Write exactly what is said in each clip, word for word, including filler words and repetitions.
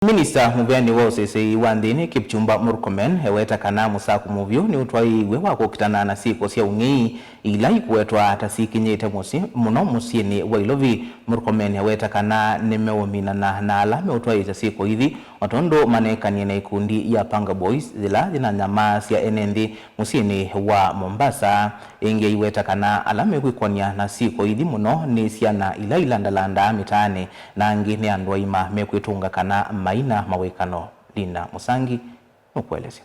Minista mũveani wa ũseseĩ wa nthĩnĩ Kipchumba Murkomen eweta kana mũsako mũvyũ nĩũtwaĩĩw'e wa kũkitana na syĩko sya ũng'ei ila ikũwetwa ta sikinyĩte mũsyĩ mũno mũsyĩnĩ wa Ilovi. Murkomen eweta kana nĩmeũminana na ala meũtwaĩĩsya syĩko ithi, o tondũ manekanie na ikundi ya Panga Boys yĩla yĩnanyamaasya ene nthĩ mũsyĩnĩ wa Mombasa. Ĩngĩ aiweta kana ala mekwĩkwany'a na syĩko ithi mũno nĩ syana ila ilandalandaa mĩtaanĩ, na angĩ nĩ andũ aima mekwĩtũnga kana maina mawĩkano. Linda Mũsangi nũkũelesya.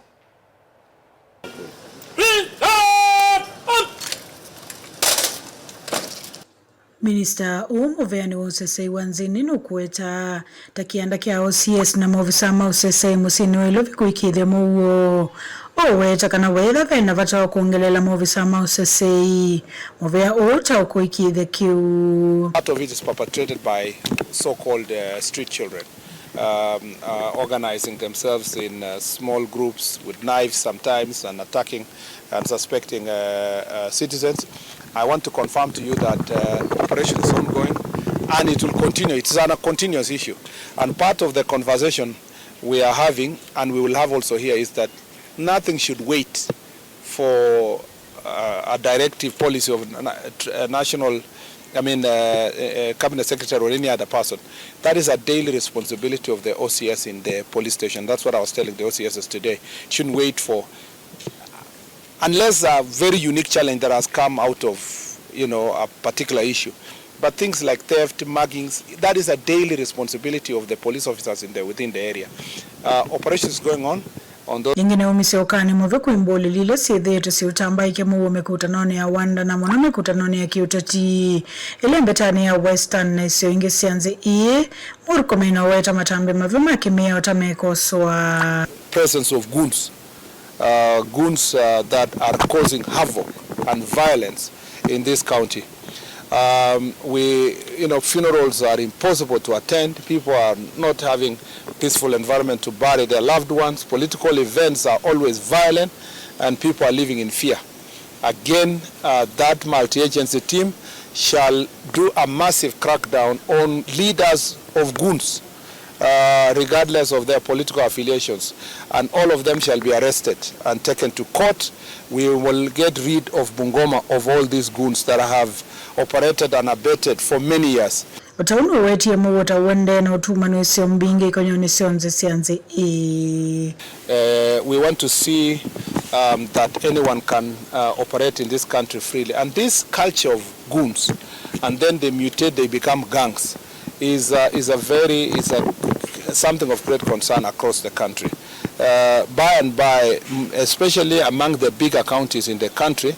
Minista ũũ mũveani wa ũseseĩ wa nthĩnĩ nũkũweta ta kĩanda kya O C S na maovisaa ma ũseseĩ mũsyĩnĩ wa Ilovi kũĩkĩĩthya mũuo. Ũweta kana weethĩwa ve na vata wa kwongeleela maovisaa ma ũseseĩ, mũvea ũũ ta ũkũĩkĩĩthya kĩu. Part of it is perpetrated by so-called, uh, street children, um, uh, organizing themselves in, uh, small groups with knives sometimes and attacking and suspecting, uh, uh, citizens. I want to confirm to you that, uh, operation is ongoing and it will continue. It's on a continuous issue. And part of the conversation we are having, and we will have also here, is that nothing should wait for, uh, a directive policy of na-, tr-, uh, national, I mean, uh, uh, cabinet secretary or any other person. That is a daily responsibility of the O C S in the police station. That's what I was telling the O C Ss today. Shouldn't wait for, unless a very unique challenge that has come out of, you know, a particular issue. But things like theft, muggings, that is a daily responsibility of the police officers in the, within the area. Uh, operations going on, on those. Ĩngĩ nĩyaumisye ũkani mũvĩ kwĩ mbũlĩli ila syĩthĩĩtwe syĩũtambaĩkya mũuo mĩkũtanonĩ ya wanda, na mũno mĩkũtanonĩ ya kĩũteti ĩla ĩmbetanĩ ya Western na isio ingĩ sya nthĩ ii. Murkomen aweta matambya mavyu ma kĩmĩao ta mekosoa. Presence of goons, uh, goons, uh, that are causing havoc and violence in this county. Um, we, you know, funerals are impossible to attend. People are not having peaceful environment to bury their loved ones. Political events are always violent, and people are living in fear. Again, uh, that multi-agency team shall do a massive crackdown on leaders of goons, uh, regardless of their political affiliations, and all of them shall be arrested and taken to court. We will get rid of Bungoma of all these goons that have operated and abetted for many years. O ta ũu nũwetie mũuo ta ũendee na ũtumanĩsyo mbingĩ ikonyonĩ syonthe sya nthĩ ĩĩ. Uh, we want to see, um, that anyone can, uh, operate in this country freely. And this culture of goons, and then they mutate, they become gangs, is, uh, is a very, is a, something of great concern across the country. Uh, by and by, mm, especially among the bigger counties in the country,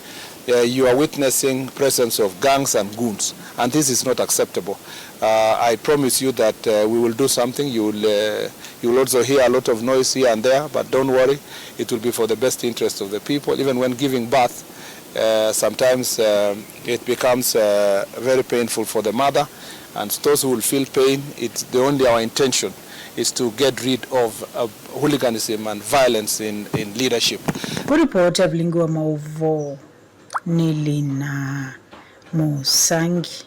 uh, you are witnessing presence of gangs and goons, and this is not acceptable. Uh, I promise you that, uh, we will do something. You will, uh, you will also hear a lot of noise here and there, but don't worry, it will be for the best interest of the people. Even when giving birth, uh, sometimes, uh, it becomes, uh, very painful for the mother, and those who will feel pain, it's the only, our intention is to get rid of, uh, hooliganism and violence in, in leadership. Kũripoti Avilingi wa Maũvoo nĩ Lina Mũsangi.